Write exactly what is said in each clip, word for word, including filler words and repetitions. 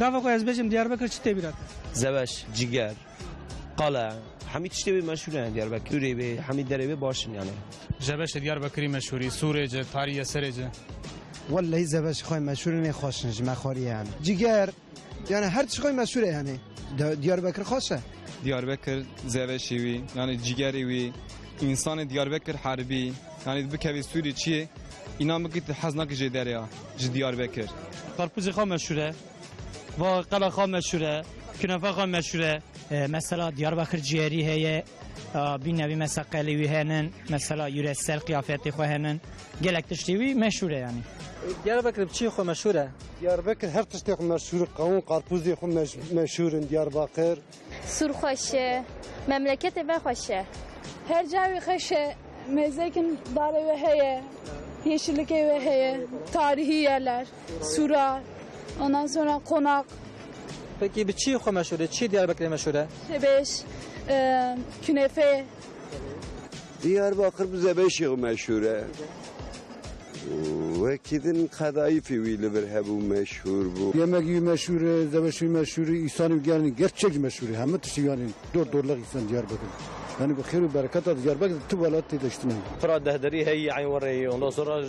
Gava ku ez bêjim Diyarbekir çi tê bîra te? Zebeş, ciger, qale, hemî tiştê wê meşhûr e Diyarbekirê wê, hemî derê wê baş in yani. Jebeşê Diyarbekirî meşhûrî, sûrê ci, tarî eserê ci. Wellehî zebeşê xwe meşhûr in, ê xweş in ji me xwarî yani. Ciger, yani her tişt xwe meşhûr e yani. De-, Diyarbekir xweş e. Diyarbekir zebeşê wî, yani cigerê wî, insanê Diyarbekir herbî, yani bikevî sûrî çiyê, înan bikî tu hez nakî jê derê ya, ji Diyarbekir. Qarpûzê xwe meşhûr e. Va qela xwe meşhûr e, kunefa xwe meşhûr e. E, mesela Diyarbakir ciğeri heye, e, bîn nevî mesela qelê wî henin, mesela yüresel qiyafetê xwe henin. Gelek tiştê wî meşhûr e yani. Diyarbakir bi çi xwe meşhûr e? Diyarbakir her tiştê xwe meşhûr, qawûn, qarpûzê xwe meş-, meşhûr in Diyarbakir. Sûr xweş e, memleketê me xweş e. Her cayê wê xweş e, mêzekin darê wê heye, yeşillikê wê heye, tarihî yerler, sûra, ondan sonra konak. Peki bi çi xwe meşhûr e? Çi Diyarbekirê meşhûr e? Şebeş, e, künefe. Diyarbakir bi zebeşê xwe meşhûr e. Wekî din qedayîfê wî li vir hebû, meşhûr bû. Yemek wî meşhûr e, zebeşê wî meşhûr e, îsanê wî yani gerçek meşhûr e. Hemî tiştî yani dor dorleq îsan Diyarbekir. Yani bi xêr û bereketa Diyarbekir tu welat tê de şitine. Pira dehderî heye, eyn werê, ondan sonra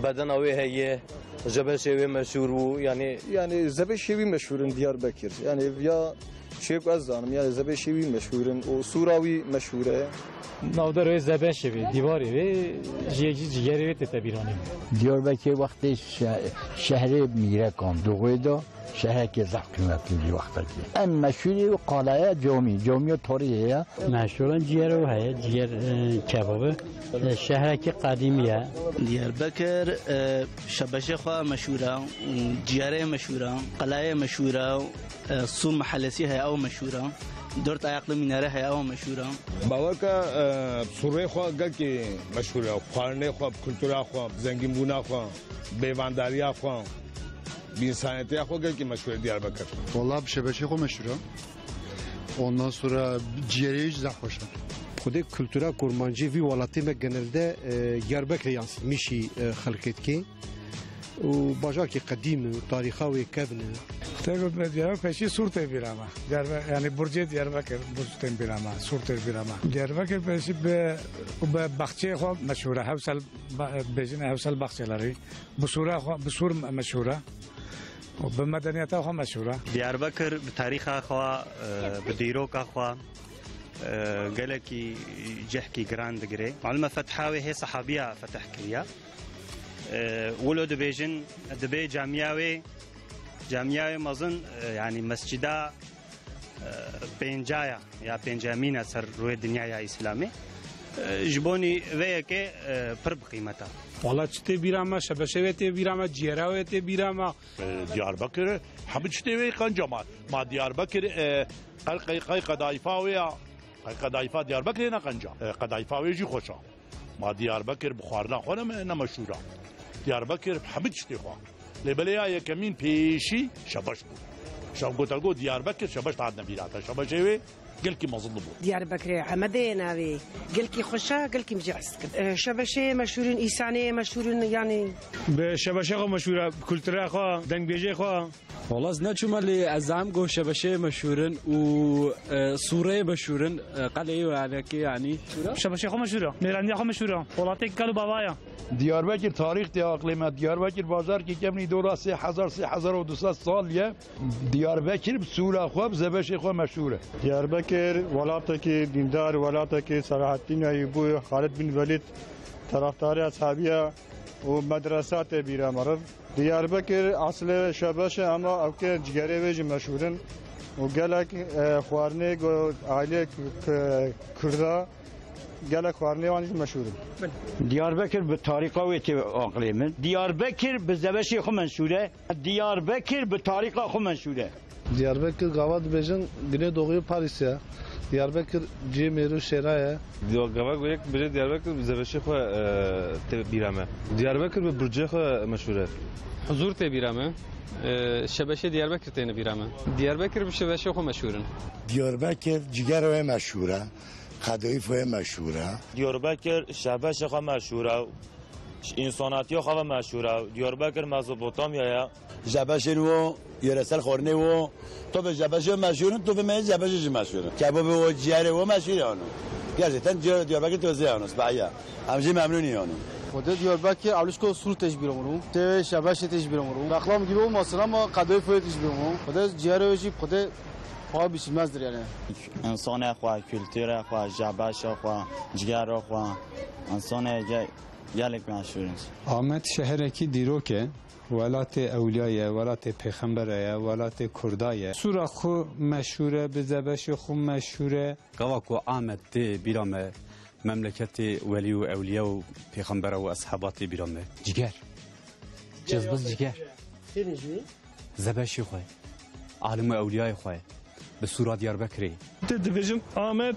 bedena wê heye, zebeşê wê meşhûr bû, yani. Yani zebeşê wî meşhûr in Diyarbekir. Yani ya Çêk ez zanim, yani zebeşê wî meşhûr in û sûra wî meşhûr e. Navdar wê zebeşê wê, dîwarê wê, ji yek jî cigerê wê tête bîranê. Diyarbekir wextê şe-, şehrê mîrekan, di wê de şehrekê zehf qîmetli bî wextekê. En meşhûrî qalaya camî, camiya tarîhê ye. Meşhûran ciger û heye, ciger, e, kebabı. E, şehrekî qedîmî ye. Diyarbekir, e, şebeşê xwe meşhûr e, cigerê meşhûr e, qelayê meşhûr e. E, Sûr Mahallesi heye, ew meşhûr e. Dört ayaklı minare heye, ew meşhûr e. Bawer ke, e, sûrê xwe gelkî meşhûr e. Xwarinê xwe, kultura xwe, zengînbûna xwe, bêvandariya xwe, bi însaniyetiya xwe gelkî meşhûr e Diyarbekir. Wala bi şebeşê xwe meşhûr e. Ondan sonra ciğerê jî zehf xweş e. Xwedê kultura kurmancî vî welatê me genelde, e, Diyarbekirê yansıtmîşî, e, xelkê dikê. û bajarkî qedîm e, tarîxa wê kevn e. Tê ku me Diyarbekir peşî Sûr tê bîra me. Diyarbe-, yani Burcê Diyarbekir, Burc tên bîra me, Sûr tê bîra me. Diyarbekir peşî bi, bi baxçeyê xwe meşhûr e. Hewsel ba-, bêjin Hewsel Baxçeleri. Bi sûra xwe, bi Sûr me-, meşhûr e. Û bi medeniyeta xwe meşhûr e. Diyarbekir bi tarîxa xwe, e, bi dîroka xwe, e, gelekî cihkî giran digire. Malum e fetha wê hê sehabiya fetih kiriye. E, wilo dibêjin, dibê camiya wê, camiya wê mezin, e, yani mescida, e, pênca ya, ya pêncemîn e ser rûyê dinyaya Îslamê. E, ji bonî vê yekê, e, pir bi qîmet e. Wala çi tê bîra me, şebeşê wê tê bîra me, ciyera wê tê bîra me. E, Diyarbekir, hemû tiştê wê qenca ma. Ma Diyarbekir, e, qey, qey, qey qedayfa wê ya. Qey qedayfa Diyarbekirê ne qenca. E, qedayfa wê jî xweş a. Ma Diyarbekir bi xwarina xwe ne, ne meşhûr a. Diyarbekir bi hemî tiştê xwe. Lê belê ya yekemîn pêşî şebeş bû. Şev gote got Diyarbekir şebeş dihatine bîra te. Şebeşê wê gelkî mezin bû. Diyarbekirê Ehmedê navê. Gelkî xweş a, gelkî min jê hez dikir. E, şebeşê meşhûr in, îsanê meşhûr in, yanî. Bi şebeşê xwe meşhûr e, bi kultura xwe, dengbêjê xwe. Wala ez neçûme lê ez zanim ku şebeşeyê meşhûr in û, e, sûreyê meşhûr in, e, qeleyê wê alekê yanî. Şebeşê xwe meşhûr e, mêrandiya xwe meşhûr e, welatê kel û bava ye. Diyarbekir tarîx tê aqlê me. Diyarbekir bajarkê kevnî dora sê hezar, sê hezar û du sed sal ye. Diyarbekir bi sûra xwe, bi zebeşê xwe meşhûr e. Diyarbekir welatekî dîndar, welatekî Selahaddîn Eyûbû, Xalid bin Welîd tarafdarê eshabî ye û medresa tê bîra meriv. Diyarbekir eslê şebeş e, ama ewkê cigerê wê jî meşhûr in û gelek, e, xwarinê ku ailê K-, K-, Kurda gelek xwarinê wan jî meşhûr in. Diyarbekir bi tarîxa wê tê aqlê min. Diyarbekir bi zebeşê xwe menşûr e. Diyarbekir bi tarîxa xwe menşûr e. Diyarbekir gava dibêjin Güneydoğuyu Paris ya. Diyarbekir cihê mêr û şêra ye. Diyo gava goyek bêje Diyarbekir bi zebeşê xwe, e, tê bîra me. Diyarbekir bi burcê xwe meşhûr e. Huzur tê bîra me. E, şebeşê Diyarbekir têne bîra me. Diyarbekir bi şebeşê xwe meşhûr in. Diyarbekir ciger wê meşhûr e. Qedayîf wê meşhûr e. Diyarbekir şebeşê xwe meşhûr e. Ji însanatiya xwe ve meşhûr e. Diyarbekir Mezopotamya ye. Jebeşên wo, yöresel xwarinê wo, tu bi jebeşê meşhûr in, tu bi me jebeşê jî meşhûr in. Kebabê wo, ciyerê wo meşhûr e ano. Gerçekten Diyar-, Diyarbekir tozê ano, spahiya. Em jî memnûn in ano. Xwedê Diyarbekir ewlişko sûr tê ji bîra min û. Tê jebeşê tê ji bîra min û. Reklam gibi olmasın ama qedoyê foyê tê ji bîra min û. Xwedê ciyerê wê jî xwedê paha biçilmezdir yani. Însanê xwe, kulturê xwe, jebeşê xwe, cigera xwe, însanê ge-, gelek meşhûr in. Amed şehrekî dîrok e, welatê ewliya ye, welatê pêxembera ye, welatê kurda ye. Sûra xwe meşhûr e, bi zebeşê xwe meşhûr e. Gava ku Amed tê bîra me, memleketê welî û ewliya û pêxembera û eshaba tê bîra me. Ciger. Cizbız ciger. Têne jî. Zebeşê xwe, alim û ewliyayê xwe, bi sûra Diyarbekirê. Tê dibêjim Amed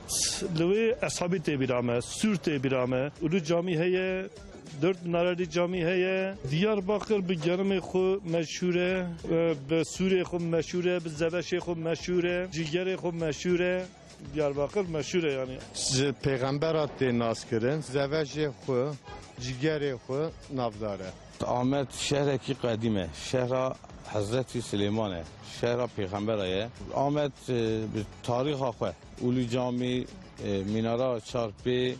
li wê eshabî tê bîra me, sûr tê bîra me. Ulu Camî heye, dört minareli camî heye. Diyarbakir bi gerimê xwe meşhûr e, e, bi sûrê xwe meşhûr e, bi zebeşê xwe meşhûr e, cîgerê xwe meşhûr e. Diyarbakir meşhûr e yani. Ji pêxembera tê naskirin, zevejê xwe, cîgerê xwe navdar e. Amed şehrekî qedîm e. Şehra Hezretî Silêman e. Şehra pêxembera ye. Amed, e, bi tarîxa xwe, Ulî Camî, e, Mînara Çarpê,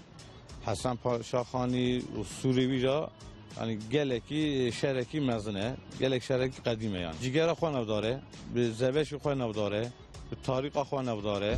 Hesen Paşa Xanî û sûrê wî ra, yanî gelekî, e, şehrekî mezin e. Gelek şehrekî qedîm e yani. Cîgera xwe navdar e. Bi zebeşê xwe navdar e. Bi tarîxa xwe navdar e.